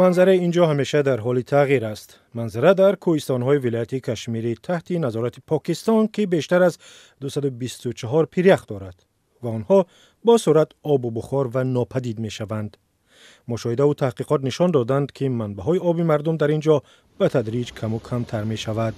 Манзараи ин ҷо ҳамеша дар ҳоли тағйир аст. Манзара дар кӯҳистонҳои вилояти Кашмири таҳти назорати Покистон, ки бештар аз 224 пирях дорад ва онҳо бо суръат обу бухор ва нопадид мешаванд. Мушоҳидаву таҳқиқот нишон доданд, ки манбаъҳои оби мардум дар ин ҷо ба тадриҷ каму камтар мешавад.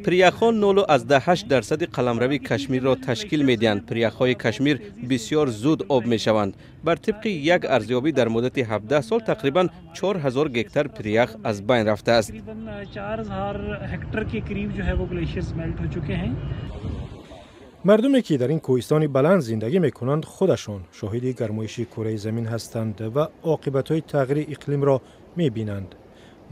Пиряхҳо 0,8% қаламрави Кашмирро ташкил медиҳанд. Пиряхҳои Кашмир бисёр зуд об мешаванд. Бар тибқи як арзёбӣ дар муддати 17 сол тақрибан 4000 гектар пирях аз байн рафтааст. Мардуме ки дар ин кӯҳистони баланд зиндагӣ мекунанд, худашон шоҳиди гармоиши кураи замин ҳастанд ва оқибатҳои тағйири иқлимро мебинанд.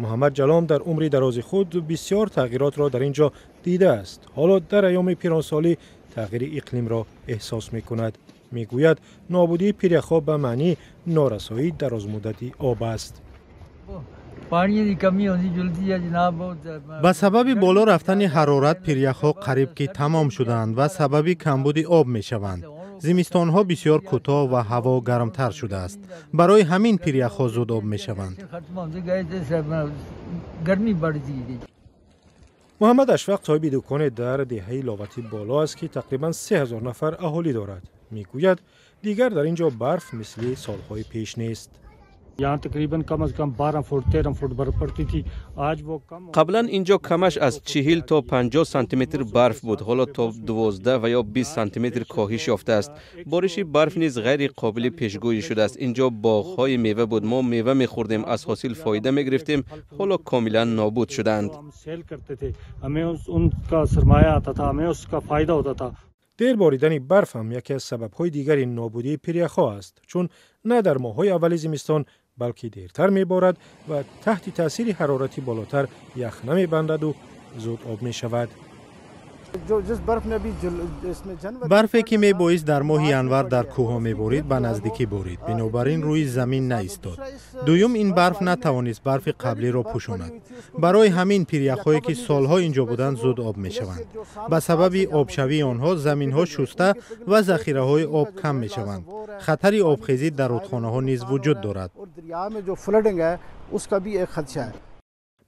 Муҳаммад Ҷалом дар умри дарози худ бисёр тағйиротро дар ин ҷо дидааст. Ҳоло дар айёми пиронсолӣ тағйири иқлимро эҳсос мекунад. Мегӯяд, нобудии пиряхҳо ба маънии норасоии дарозмуддати об аст. Ба сабаби боло рафтани ҳарорат пиряхҳо қариб ки тамом шуданд ва сабаби камбуди об мешаванд. Зимистонҳо бисёр кӯтоҳ ва ҳаво гармтар шудааст. Барои ҳамин пиряхҳо зуд об мешаванд. Муҳаммад Ашфақ соҳиби дуконе дар деҳаи Ловати Боло аст, ки тақрибан 3000 нафар аҳолӣ дорад. Мегӯяд, дигар дар ин ҷо барф мисли солҳои пеш нест. Қаблан ин ҷо камаш аз 40 то 50 сантиметр барф буд, ҳоло то 12 ва ё 20 сантиметр коҳиш ёфтааст. Бориши барф низ ғайри қобили пешгӯӣ шудааст. Ин ҷо боғҳои мева буд, мо мева мехӯрдем, аз ҳосил фоида мегирифтем, ҳоло комилан нобуд шудаанд. Дер боридани барф ҳам яке аз сабабҳои дигари нобудии пиряхҳо аст, чун на дар моҳҳои аввали зимистон, балки дертар меборад ва таҳти таъсири ҳарорати болотар ях намебандаду зуд об мешавад. Барфе ки мебоист дар моҳи январ дар кӯҳҳо меборид, ба наздикӣ борид, бинобар ин рӯи замин наистод. Дуюм, ин барф натавонист барфи қаблиро пӯшонад. Барои ҳамин пиряхҳое ки солҳо инҷо буданд, зуд об мешаванд. Ба сабаби обшавии онҳо заминҳо шуста ва захираҳои об кам мешаванд. Хатари обхезӣ дар рудхонаҳо низ вуҷуд дорад.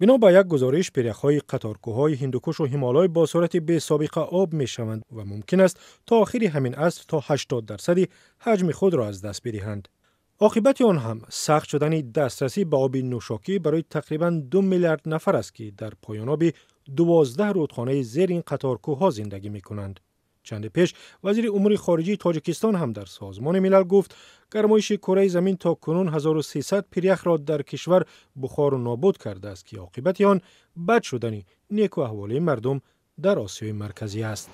Бино ба як гузориш, пиряхҳои қаторкӯҳҳои Ҳиндукушу Ҳимолой бо суръати бесобиқа об мешаванд ва мумкин аст то охири ҳамин аср то 80% ҳаҷми худро аз даст бидиҳанд. Оқибати он ҳам сахт шудани дастрасӣ ба оби нӯшокӣ барои тақрибан 2 миллиард нафар аст, ки дар поёноби 12 рудхонаи зери ин қаторкӯҳҳо зиндагӣ мекунанд. Чанде пеш вазири умури хориҷии Тоҷикистон ҳам дар Созмони Милал гуфт, гармоиши кураи замин то кунун 1300 пиряхро дар кишвар бухору нобуд кардааст, ки оқибати он бад шудани некуаҳволии мардум дар Осиёи Марказӣ аст.